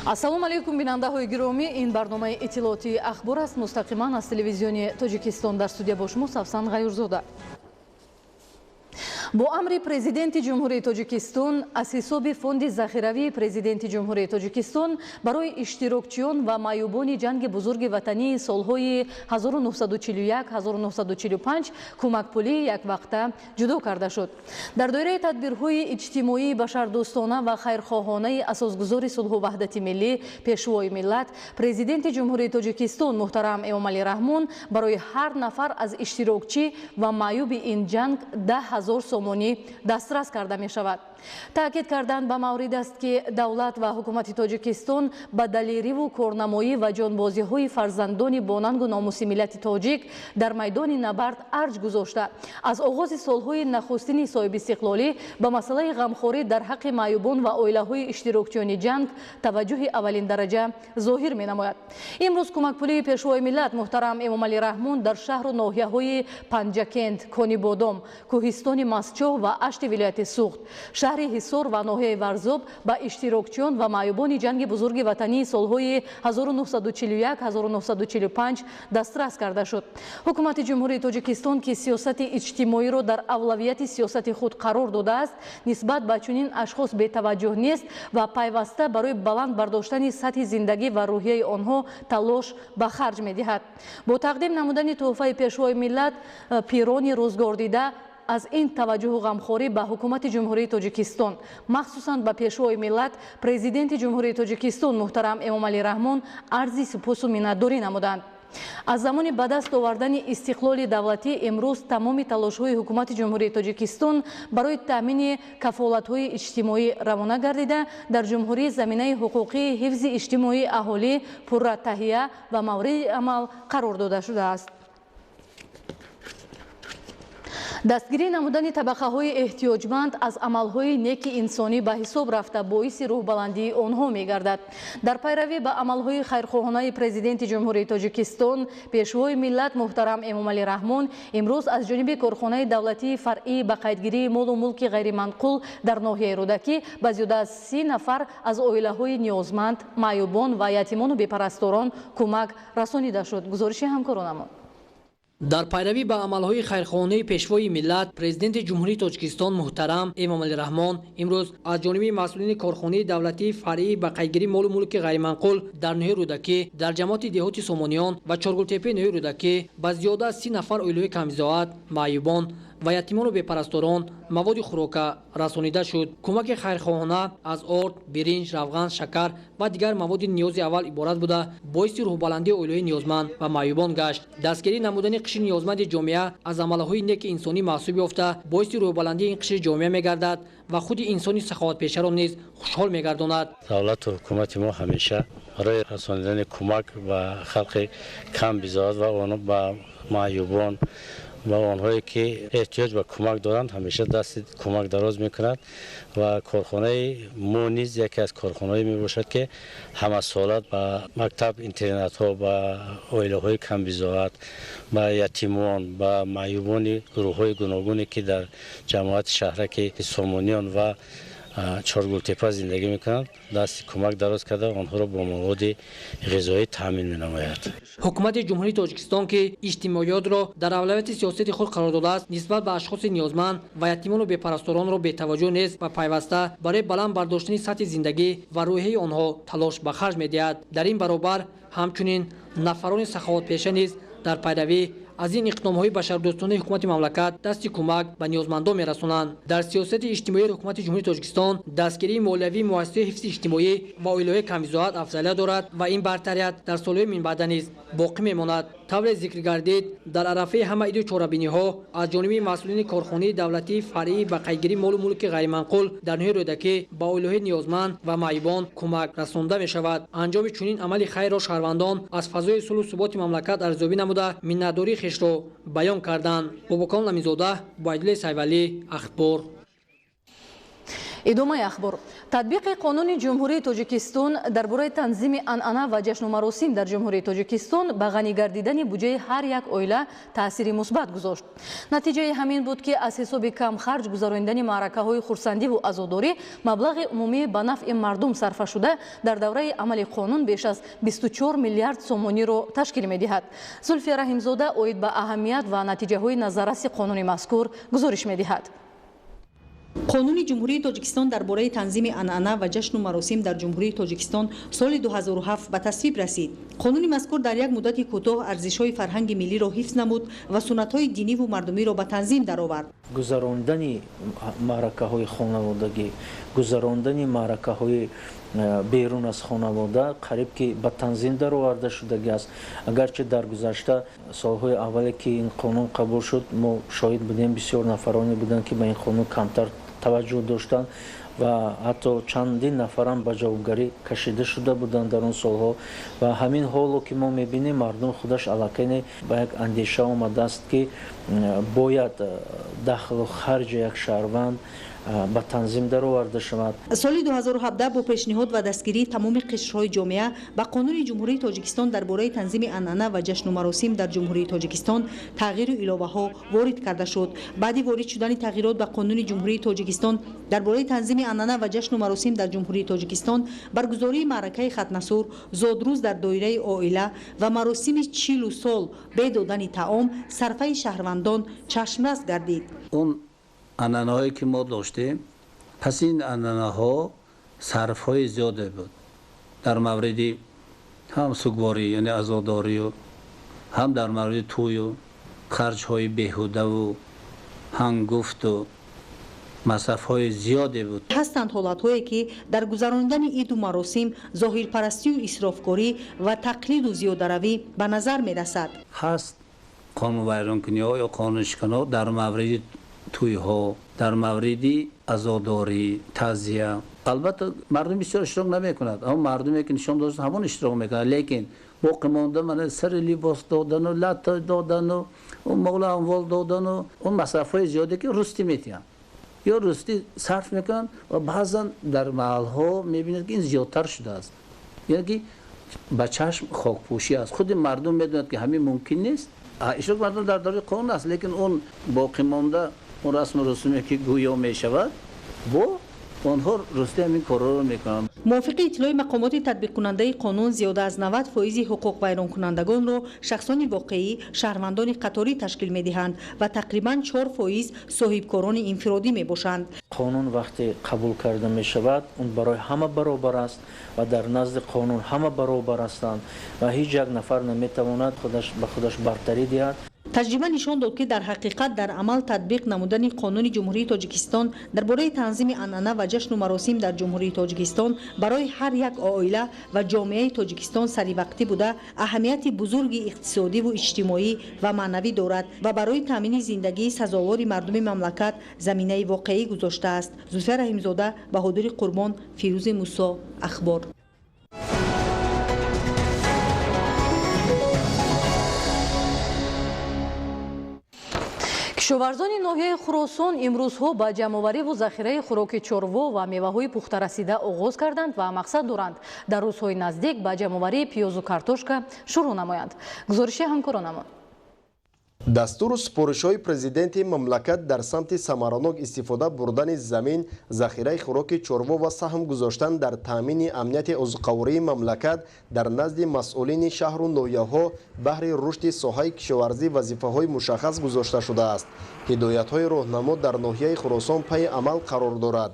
Ассалому алайкум, бинандаҳои гиромӣ. Ин барномаи иттилоотии «Ахбор» аст, мустақиман аз телевизиони Тоҷикистон. Дар студия бо шумо Савсан Ғаюрзода. Бо амри Президенти Ҷумҳурии Тоҷикистон аз ҳисоби Фонди захиравии Президенти Ҷумҳурии Тоҷикистон барои иштирокчиён ва маъюбони ҷанги бузурги ватании солҳои 1941-1945 кӯмакпулии яквақта ҷудо карда шуд. Дар доираи тадбирҳои иҷтимоии башардӯстона ва хайрхоҳонаи асосгузори сулҳу ваҳдати миллӣ, Пешвои миллат, Президенти Ҷумҳурии Тоҷикистон муҳтарам Эмомалӣ Раҳмон барои ҳар нафар аз иштирокчӣ ва маъюби ин ҷанг 10 000 сомонӣ дастрас карда мешавад. Таъкид кардан ба маврид аст, ки давлат ва ҳукумати Тоҷикистон ба далериву корнамоӣ ва ҷонбозиҳои фарзандони бонангу номуси миллати тоҷик дар майдони набард арҷ гузошта, аз оғози солҳои нахустини соҳибистиқлолӣ ба масъалаи ғамхорӣ дар ҳаққи маъюбон ва оилаҳои иштирокчиёни ҷанг таваҷҷӯҳи аввалиндараҷа зоҳир менамояд. Имрӯз кӯмакпулии Пешвои миллат муҳтарам Эмомалӣ Раҳмон дар шаҳру ноҳияҳои Панҷакент, Конибодом, Кӯҳистони Мастчоҳ ва Ашти вилояти Суғд, шаҳри Ҳисор ва ноҳияи Варзоб ба иштирокчиён ва маъюбони ҷанги бузурги ватании солҳои 1941-1945 дастрас карда шуд. Ҳукумати Ҷумҳурии Тоҷикистон, ки сиёсати иҷтимоиро дар авлавияти сиёсати худ қарор додааст, нисбат ба чунин ашхос бетаваҷҷӯҳ нест ва пайваста барои баланд бардоштани сатҳи зиндагӣ ва рӯҳияи онҳо талош ба харҷ медиҳад. Бо тақдим намудани тӯҳфаи Пешвои миллат, пирони рӯзгордида аз ин таваҷҷӯҳу ғамхорӣ ба ҳукумати Ҷумҳурии Тоҷикистон, махсусан ба Пешвои миллат, Президенти Ҷумҳурии Тоҷикистон муҳтарам Эмомалӣ Раҳмон арзи сипосу миннатдорӣ намуданд. Аз замони ба даст овардани истиқлоли давлатӣ имрӯз тамоми талошҳои ҳукумати Ҷумҳурии Тоҷикистон барои таъмини кафолатҳои иҷтимоӣ равона гардида, дар ҷумҳурӣ заминаи ҳуқуқии ҳифзи иҷтимоии аҳолӣ пурра таҳия ва мавриди амал қарор дода шудааст. Дастгирӣ намудани табақаҳои эҳтиёҷманд аз амалҳои неки инсонӣ ба ҳисоб рафта, боиси рӯҳбаландии онҳо мегардад. Дар пайравӣ ба амалҳои хайрхоҳонаи Президенти Ҷумҳурии Тоҷикистон, Пешвои миллат муҳтарам Эмомалӣ Раҳмон имрӯз аз ҷониби корхонаи давлатии фаръии ба қайдгирии молу мулки ғайриманқул дар ноҳияи Рӯдакӣ ба зиёда аз 30 нафар аз оилаҳои ниёзманд, маъюбон ва ятимону бепарасторон кӯмак расонида шуд. Гузориши ҳамкоронамон. Дар пайравӣ ба амалҳои хайрхоҳонаи Пешвои миллат, Президенти Ҷумҳурии Тоҷикистон муҳтарам Эмомалӣ Раҳмон имрӯз аз ҷониби масъулини корхонаи давлатии фаръии ба қайдгирии молу мулки ғайриманқул дар ноҳияи Рӯдакӣ, дар ҷамоати деҳоти Сомониён ва Чоргултепаи ноҳияи Рӯдакӣ ба зиёда аз 30 нафар оилаҳои камбизоат, маъюбон ва ятимону бепарасторон маводи хӯрока расонида шуд. Кӯмаки хайрхоҳона аз орд, биринҷ, равған, шакар ва дигар маводи ниёзи аввал иборат буда, боиси рӯҳбаландии оилаҳои ниёзманд ва маъюбон гашт. Дастгирӣ намудани қишри ниёзманди ҷомеа аз амалҳои неки инсонӣ маҳсуб ёфта, боиси рӯҳбаландии ин қишри ҷомеа мегардад ва худи инсони саховатпешаро низ хушҳол мегардонад. Давлату ҳукумати мо ҳамеша барои расонидани кӯмак ба халқи камбизоат ва ба маъюбон ва онҳое ки эҳтиёҷ ба кӯмак доранд, ҳамеша дасти кӯмак дароз мекунад ва корхонаи мо низ яке аз корхонаҳое мебошад, ки ҳамасола ба мактаб интернатҳо, ба оилаҳои камбизоат, ба ятимон, ба маъюбони гурӯҳҳои гуногуне, ки дар ҷамоати шаҳраки Сомониён ва Чоргултепа зиндагӣ мекунанд, дасти кӯмак дароз карда, онҳоро бо маводи ғизоӣ таъмин менамояд. Ҳукумати Ҷумҳурии Тоҷикистон, ки иҷтимоиётро дар авлавияти сиёсати худ қарор додааст, нисбат ба ашхоси ниёзманд ва ятимону бепарасторонро бетаваҷҷӯҳ нест ва пайваста барои баланд бардоштани сатҳи зиндагӣ ва рӯҳияи онҳо талош ба харҷ медиҳад. Дар ин баробар ҳамчунин нафарони саховатпеша низ дар пайравӣ аз ин иқдомҳои башардӯстонаи ҳукумати мамлакат дасти кӯмак ба ниёзмандон мерасонанд. Дар сиёсати иҷтимоии ҳукумати Ҷумҳурии Тоҷикистон дастгирии молиявии муассисаи ҳифзи иҷтимоӣ ва оилаҳои камбизоат афзалият дорад ва ин бартарият дар солҳои минбаъда низ боқӣ мемонад. Тавре зикр гардид, дар арафаи ҳама иду чорабиниҳо аз ҷониби масъулини корхонаи давлатии фаръии ба қайдгирии молу мулки ғайриманқул дар ноҳияи Рӯдакӣ ба оилаҳои ниёзманд ва маъюбон кӯмак расонда мешавад. Анҷоми чунин амали хайрро шаҳрвандон аз фазои сулҳу суботи мамлакат арзёбӣ намуда, миннатдории хешро баён карданд. Бобокон Ламинзода, Убайдуллои Сайвалӣ, «Ахбор». Идомаи ахбор. Татбиқи қонуни Ҷумҳурии Тоҷикистон дар бораи танзими анъана ва ҷашну маросим дар Ҷумҳурии Тоҷикистон ба ғанӣ гардидани буҷаи ҳар як оила таъсири мусбат гузошт. Натиҷаи ҳамин буд, ки аз ҳисоби камхарҷ гузаронидани маъракаҳои хурсандиву азодорӣ маблағи умумӣ ба нафъи мардум сарфа шуда дар давраи амали қонун беш аз 24 миллиард сомониро ташкил медиҳад. Зулфия Раҳимзода оид ба аҳамият ва натиҷаҳои назарраси қонуни мазкур гузориш медиҳад. Қонуни Ҷумҳурии Тоҷикистон дар бораи танзими анъана ва ҷашну маросим дар Ҷумҳурии Тоҷикистон соли 2007 ба тасвиб расид. Қонуни мазкур дар як муддати кӯтоҳ арзишҳои фарҳанги миллиро ҳифз намуд ва суннатҳои диниву мардумиро ба танзим даровард. Гузарондани маъракаҳои хонаводагӣ, гузарондани маъракаҳои берун аз хонавода қариб ки ба танзим дароварда шудагӣ аст. Агарчи дар гузашта солҳои аввале ки ин қонун қабул шуд, мо шоҳид будем, бисёр нафароне буданд, ки ба ин қонун камтар таваҷҷӯҳ доштанд ва ҳатто чандин нафарам ба ҷавобгарӣ кашида шуда буданд дар он солҳо. Ва ҳамин ҳоло ки мо мебинем, мардум худаш аллакай ба як андеша омадааст, ки бояд дахлу харҷи як шаҳрванд ба танзим дароварда шавад. Соли 2017 бо пешниҳод ва дастгирии тамоми қишрҳои ҷомеа ба Қонуни Ҷумҳурии Тоҷикистон дар бораи танзими анъана ва ҷашну маросим дар Ҷумҳурии Тоҷикистон тағйиру иловаҳо ворид карда шуд. Баъди ворид шудани тағйирот ба Қонуни Ҷумҳурии Тоҷикистон дар бораи танзими анъана ва ҷашну маросим дар Ҷумҳурии Тоҷикистон баргузории маъракаи хатнасур, зодрӯз дар доираи оила ва маросими 40 сол бе додани таом сарфаи шаҳрвандон чашмрас гардид. Анъанаҳое ки мо доштем, пас ин анъанаҳо сарфҳои зиёде буд дар мавриди ҳам сугворӣ, яъне азодорию, ҳам дар мавриди тӯю, харҷҳои беҳудаву ҳангуфту масрафҳои зиёде буд. Ҳастанд ҳолатҳое, ки дар гузаронидани иду маросим зоҳирпарастию исрофкорӣ ва тақлиду зиёдаравӣ ба назар мерасад. Ҳаст қонунвайронкуниҳо ё қонуншиканҳо дар мавриди тӯйҳо, дар мавриди азодорӣ, тазия. Албатта мардум бисёр иштирок намекунад, аммо мардуме ки нишон дошт ҳамон иштирок мекунад, лекин боқӣ монда мана сари либос додану, латта додану, молу амвол додану, он масрафҳои зиёде ки рустӣ метиҳанд ё рустӣ сарф мекунанд ва баъзан дар маҳалҳо мебинед, ки ин зиёдтар шудааст, яъне ки ба чашм хокпӯшӣ аст. Худи мардум медонад, ки ҳамин мумкин нест. Иштироки мардум дар доираи қонун аст, лекин он боқӣ монда он расму русуме ки гӯё мешавад, бо онҳо русти ҳамин корҳоро мекунанд. Мувофиқи иттилои мақомоти татбиқкунандаи қонун, зиёда аз 90% ҳуқуқвайронкунандагонро шахсони воқеӣ, шаҳрвандони қаторӣ ташкил медиҳанд ва тақрибан 4% соҳибкорони инфиродӣ мебошанд. Қонун вақте қабул карда мешавад, он барои ҳама баробар аст ва дар назди қонун ҳама баробар ҳастанд ва ҳеҷ як нафар наметавонад ба худаш бартарӣ диҳад. Таҷриба нишон дод, ки дар ҳақиқат дар амал татбиқ намудани Қонуни Ҷумҳурии Тоҷикистон дар бораи танзими анъана ва ҷашну маросим дар Ҷумҳурии Тоҷикистон барои ҳар як оила ва ҷомеаи Тоҷикистон саривақтӣ буда, аҳамияти бузурги иқтисодиву иҷтимоӣ ва маънавӣ дорад ва барои таъмини зиндагии сазовори мардуми мамлакат заминаи воқеӣ гузоштааст. Зулфия Раҳимзода, Баҳодури Қурбон, Фирӯзи Мусо, Ахбор. Кишоварзони ноҳияи Хуросон имрӯзҳо ба ҷамъовариву захираи хӯроки чорво ва меваҳои пухтарасида оғоз карданд ва мақсад доранд дар рӯзҳои наздик ба ҷамъоварии пиёзу картошка шурӯъ намоянд. Гузориши ҳамкоронамон. Дастуру супоришҳои президенти мамлакат дар самти самаранок истифода бурдани замин, захираи хӯроки чорво ва саҳм гузоштан дар таъмини амнияти озуқавории мамлакат дар назди масъулини шаҳру ноҳияҳо баҳри рушди соҳаи кишоварзӣ вазифаҳои мушаххас гузошта шудааст. Ҳидоятҳои роҳнамо дар ноҳияи Хуросон пайи амал қарор дорад.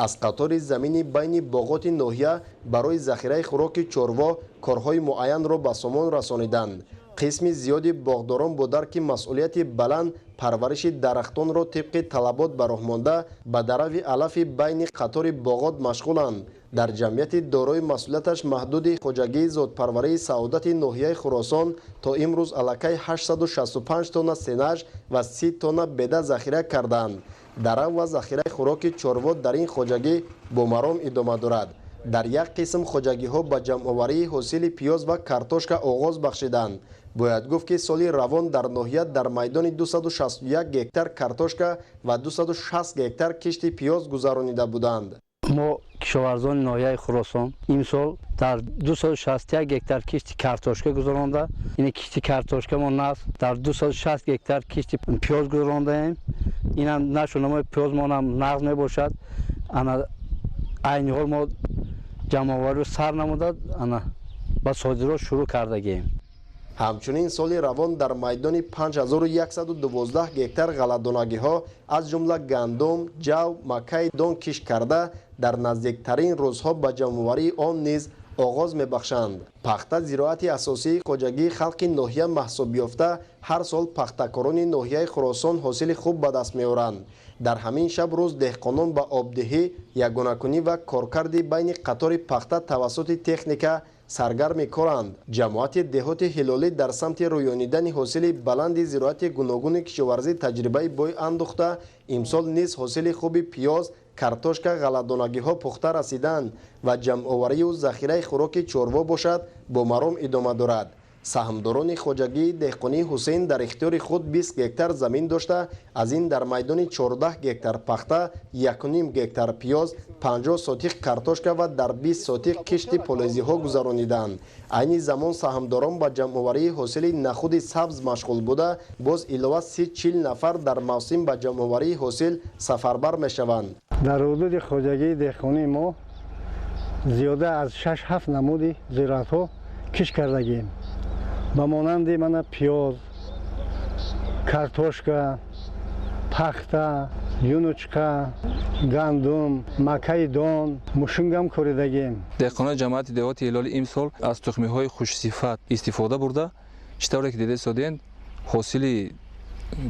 Аз қатори замини байни боғоти ноҳия барои захираи хӯроки чорво корҳои муайянро ба сомон расониданд. Қисми зиёди боғдорон бо дарки масъулияти баланд парвариши дарахтонро тибқи талабот ба роҳ монда ба дарави алафи байни қатори боғот машғуланд. Дар ҷамъияти дорои масъулияташ маҳдуди хоҷагии зодпарварии Саодати ноҳияи Хуросон то имрӯз аллакай 865 тонна сенаж ва 30 тонна беда захира карданд. Дарав ва захираи хӯроки чорво дар ин хоҷагӣ бо маром идома дорад. Дар як қисм хоҷагиҳо ба ҷамъоварии ҳосили пиёз ва картошка оғоз бахшиданд. Бояд гуфт, ки соли равон дар ноҳия дар майдони 261 гектар картошка ва 260 гектар кишти пиёз гузаронида буданд. Мо, кишоварзони ноҳияи Хуросон, имсол дар 261 гектар кишти картошка гузаронда, ин кишти картошка мо нас дар 260 гектар кишти пиёз гузарондаем. Инам нашунамои пиёзмонам нағз мебошад. Ана айни ҳол мо ҷамъовариро сар намуда, ана ба содирот шурӯъ кардагием. Ҳамчунин соли равон дар майдони 5112 гектар ғалладонагиҳо, аз ҷумла гандум, ҷав, макаи дон кишт карда, дар наздиктарин рӯзҳо ба ҷамъоварии он низ оғоз мебахшанд. Пахта зироати асосии хоҷагии халқи ноҳия маҳсуб ёфта, ҳар сол пахтакорони ноҳияи Хуросон ҳосили хуб ба даст меоранд. Дар ҳамин шаб рӯз деҳқонон ба обдиҳӣ, ягонакунӣ ва коркарди байни қатори пахта тавассути техника саргарми коранд. Ҷамоати деҳоти Ҳилолӣ дар самти рӯёнидани ҳосили баланди зироати гуногуни кишоварзӣ таҷрибаи бой андӯхта, имсол низ ҳосили хуби пиёз, картошка, ғалладонагиҳо пухта расиданд ва ҷамъоварию захираи хӯроки чорво бошад, бо маром идома дорад. Саҳмдорони хоҷагии деҳқонии Ҳусейн дар ихтиёри худ 20 гектар замин дошта, аз ин дар майдони 14 гектар пахта, 1,5 гектар пиёз, 50 сотих картошка ва дар 20 сотих кишти полезиҳо гузарониданд. Айни замон саҳмдорон ба ҷамъоварии ҳосили нахуди сабз машғул буда, боз илова 30-40 нафар дар мавсим ба ҷамъоварии ҳосил сафарбар мешаванд. Дар ҳудуди хоҷагии деҳқонии мо зиёда аз 6-7 намуди зироатҳо кишт кардагием, ба монанди мана пиёз, картошка, пахта, юнучқа, гандум, макаи дон, мушунгам коридагием. Деҳқонони ҷамоати деҳоти Ҳилоли имсол аз тухмиҳои хушсифат истифода бурда, чӣ тавре ки дида истодем, ҳосили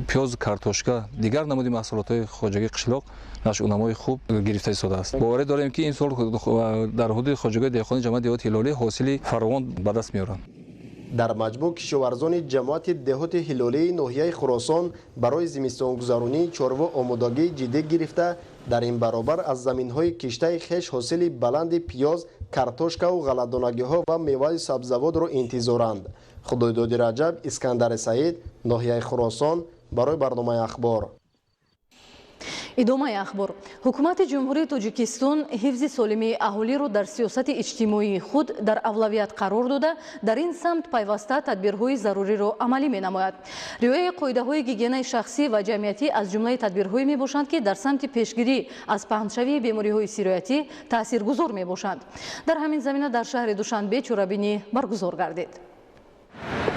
пиёзу картошка, дигар намуди маҳсулотҳои хоҷагии қишлоқ нашъунамои хуб гирифта истодааст. Боварӣ дорем, ки имсол дар ҳудуди хоҷагии деҳқони ҷамоати деҳоти Ҳилолӣ ҳосили фаровон ба даст меоранд. Дар маҷмӯъ кишоварзони ҷамоати деҳоти Ҳилолии ноҳияи Хуросон барои зимистонгузаронии чорво омодагии ҷиддӣ гирифта, дар ин баробар аз заминҳои киштаи хеш ҳосили баланди пиёз, картошкаву ғалладонагиҳо ва меваю сабзавотро интизоранд. Худойдоди Раҷаб, Искандари Саид, ноҳияи Хуросон, барои барномаи «Ахбор». Идомаи ахбор. Ҳукумати Ҷумҳурии Тоҷикистон ҳифзи солимии аҳолиро дар сиёсати иҷтимоии худ дар авлавият қарор дода, дар ин самт пайваста тадбирҳои заруриро амалӣ менамояд. Риояи қоидаҳои гигиенаи шахсӣ ва ҷамъиятӣ аз ҷумлаи тадбирҳое мебошанд, ки дар самти пешгирӣ аз паҳншавии бемориҳои сироятӣ таъсиргузор мебошанд. Дар ҳамин замина дар шаҳри Душанбе чорабинӣ баргузор гардид.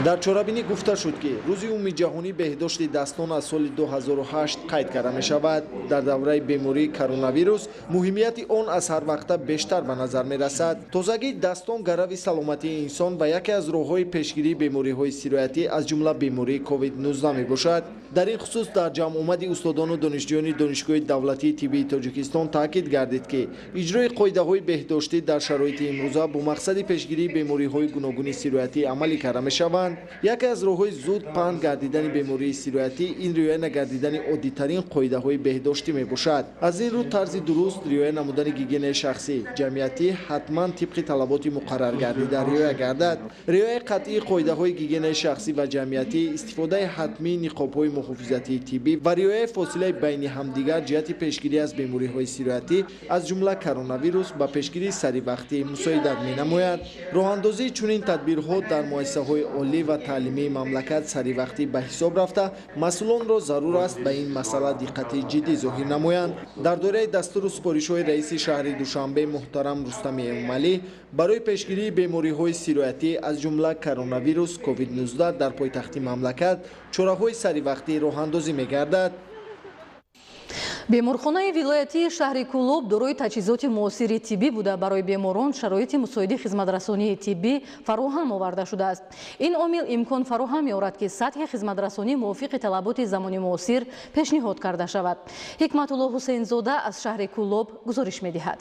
Дар чорабинӣ гуфта шуд, ки Рӯзи умумиҷаҳонии беҳдошти дастон аз соли 2008 қайд карда мешавад. Дар давраи бемории коронавирус муҳимияти он аз ҳар вақта бештар ба назар мерасад. Тозагии дастон гарави саломатии инсон ва яке аз роҳҳои пешгирии бемориҳои сироятӣ, аз ҷумла бемории COVID-19 мебошад. Дар ин хусус дар ҷамъомади устодону донишҷӯёни Донишгоҳи давлатии тиббии Тоҷикистон таъкид гардид, ки иҷрои қоидаҳои беҳдоштӣ дар шароити имрӯза бо мақсади пешгирии бемориҳои гуногуни сироятӣ амалӣ карда мешаванд. Яке аз роҳҳои зуд паҳн гардидани бемории сироятӣ ин риоя нагардидани оддитарин қоидаҳои беҳдоштӣ мебошад. Аз ин рӯ, тарзи дуруст риоя намудани гигиенаи шахсӣ, ҷамъиятӣ ҳатман тибқи талаботи муқарраргардида риоя гардад. Риояи қатъии қоидаҳои гигиенаи шахсӣ ва ҷамъиятӣ, истифодаи ҳатмии ниқобҳои муҳофизатии тиббӣ ва риояи фосилаи байни ҳамдигар ҷиҳати пешгирӣ аз бемориҳои сироятӣ, аз ҷумла коронавирус, ба пешгирии саривақтӣ мусоидат менамояд. Роҳандозии чунин тадбирҳо дар муассисаҳои олӣ ва таълимии мамлакат саривақтӣ ба ҳисоб рафта, масъулонро зарур аст ба ин масъала диққати ҷиддӣ зоҳир намоянд. Дар доираи дастуру супоришҳои раиси шаҳри Душанбе муҳтарам Рустами Эмомалӣ барои пешгирии бемориҳои сироятӣ, аз ҷумла коронавирус COVID-19, дар пойтахти мамлакат чораҳои саривақтӣ роҳандозӣ мегардад. Беморхонаи вилоятии шаҳри Кӯлоб дорои таҷҳизоти муосири тиббӣ буда, барои беморон шароити мусоиди хизматрасонии тиббӣ фароҳам оварда шудааст. Ин омил имкон фароҳам меорад, ки сатҳи хизматрасонӣ мувофиқи талаботи замони муосир пешниҳод карда шавад. Ҳикматулло Ҳусейнзода аз шаҳри Кӯлоб гузориш медиҳад.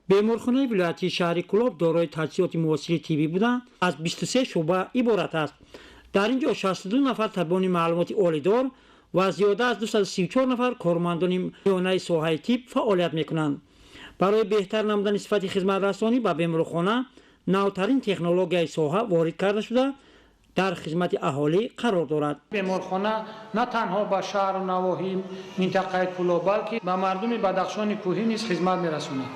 Беморхонаи вилоятии шаҳри Кӯлоб дорои таҷҳизоти муосири тиббӣ буда, аз 23 шӯъба иборат аст. Дар ин ҷо 62 нафар табибони маълумоти олидор ва зиёда аз 234 нафар кормандони миёнаи соҳаи тиб фаъолият мекунанд. Барои беҳтар намудани сифати хизматрасонӣ ба беморхона навтарин технологияи соҳа ворид карда шуда, Дар хизмати аҳолӣ қарор дорад. Беморхона на танҳо ба шаҳру навоҳии минтақаи Кӯлоб, балки ба мардуми Бадахшони кӯҳӣ низ хизмат мерасонад.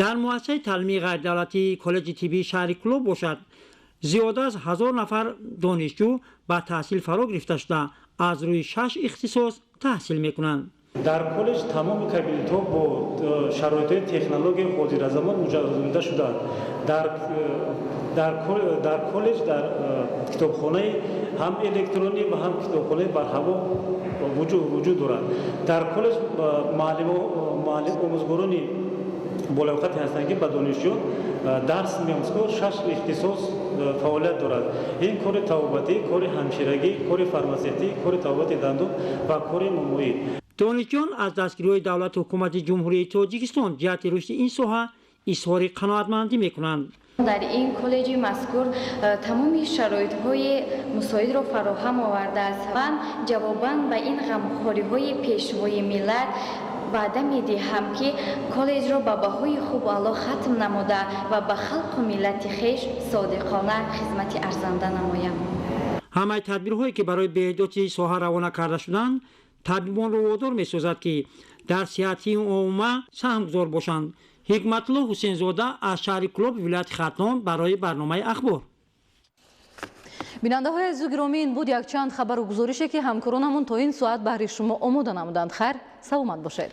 Дар муассисаи таълимии ғайридавлатии коллеҷи тиббии шаҳри Кӯлоб бошад, зиёда аз 1000 нафар донишҷӯ ба таҳсил фаро гирифта шуда, аз рӯи шаш ихтисос таҳсил мекунанд. Дар коллеҷ тамоми кабинетҳо бо шароитҳои технологияи ҳозиразамон муҷаҳҳазонида шудаанд. Дар коллеҷ дар китобхонаи ҳам электронӣ ва ҳам китобхонаи барҳаво вуҷуд дорад. Дар коллеҷ омӯзгорони болаёқате ҳастанд, ки ба донишҷӯ дарс меомӯзанд. Шаш ихтисос фаъолият дорад: ин кори табобатӣ, кори ҳамширагӣ, кори фармасевтӣ, кори табобати дандон ва кори мумоӣ. Донишҷӯён аз дастгириҳои давлату ҳукумати Ҷумҳурии Тоҷикистон ҷиҳати рушди ин соҳа изҳори қаноатмандӣ мекунанд. Дар ин коллеҷи мазкур тамоми шароитҳои мусоидро фароҳам овардааст. Ман ҷавобан ба ин ғамхориҳои пешвои миллат ваъда медиҳам, ки коллеҷро ба баҳои хубу аъло хатм намуда ва ба халқу миллати хеш содиқона хизмати арзанда намоям. Ҳамаи тадбирҳое, ки барои беҳдошти соҳа равона карда шуданд, табибонро водор месозад, ки дар сиҳатии омма саҳмгузор бошанд. Ҳикматулло Ҳусейнзода аз шаҳри Кӯлоб, вилояти Хатлон, барои барномаи Ахбор. Бинандаҳои азизу гиромӣ, ин буд якчанд хабару гузорише, ки ҳамкоронамон то ин соат баҳри шумо омода намуданд. Хайр, саломат бошед.